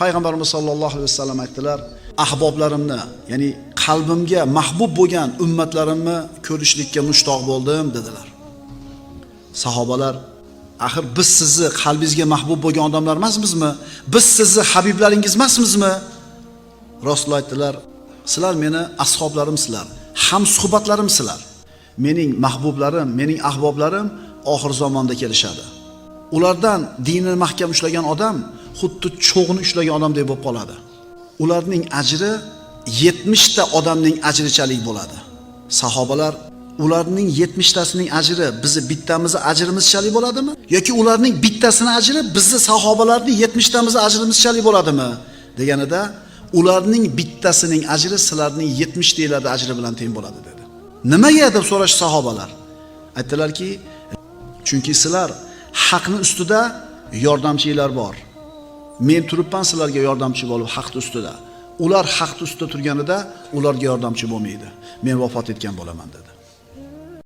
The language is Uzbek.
Payg'ambarimiz sollallohu alayhi vasallam aytdilar: "Ahboblarimni, ya'ni qalbimga mahbub bo'lgan ummatlarimni ko'rishlikka mushtoq bo'ldim" dedilar. Sahobalar: "Axir biz sizni qalbingizga mahbub bo'lgan odamlar emasmizmi? Biz sizni habiblaringiz emasmizmi?" Rasululloh aytdilar: "Sizlar meni ashoblarimsizlar, ham suhbatlarimsizlar. Mening mahbublarim, mening ahboblarim oxir zamonda kelishadi. Ulardan dinini mahkam ushlagan odam xuddi cho'g'ni ushlagan odamdek bo'lib qoladi. Ularning ajri 70 ta odamning ajrichalik bo'ladi." Sahobalar: "Ularning 70 tasining ajri bizni bittamizni ajrimizchalik bo'ladimi? Yoki ularning bittasini ajri bizni sahobalarning 70 tamizni ajrimizchalik bo'ladimi?" deganida, "Ularning bittasining ajri sizlarning 70 taylarning ajri bilan teng bo'ladi" dedi. Nimaga deb so'rash sahobalar. Aytdilarki, chunki sizlar haqni ustida yordamchilar bor. Men turibman sizlarga yordamchi bo'lib haqni ustida. Ular haqni ustida turganida ularga yordamchi bo'lmaydi. Men vafot etgan bo'laman dedi.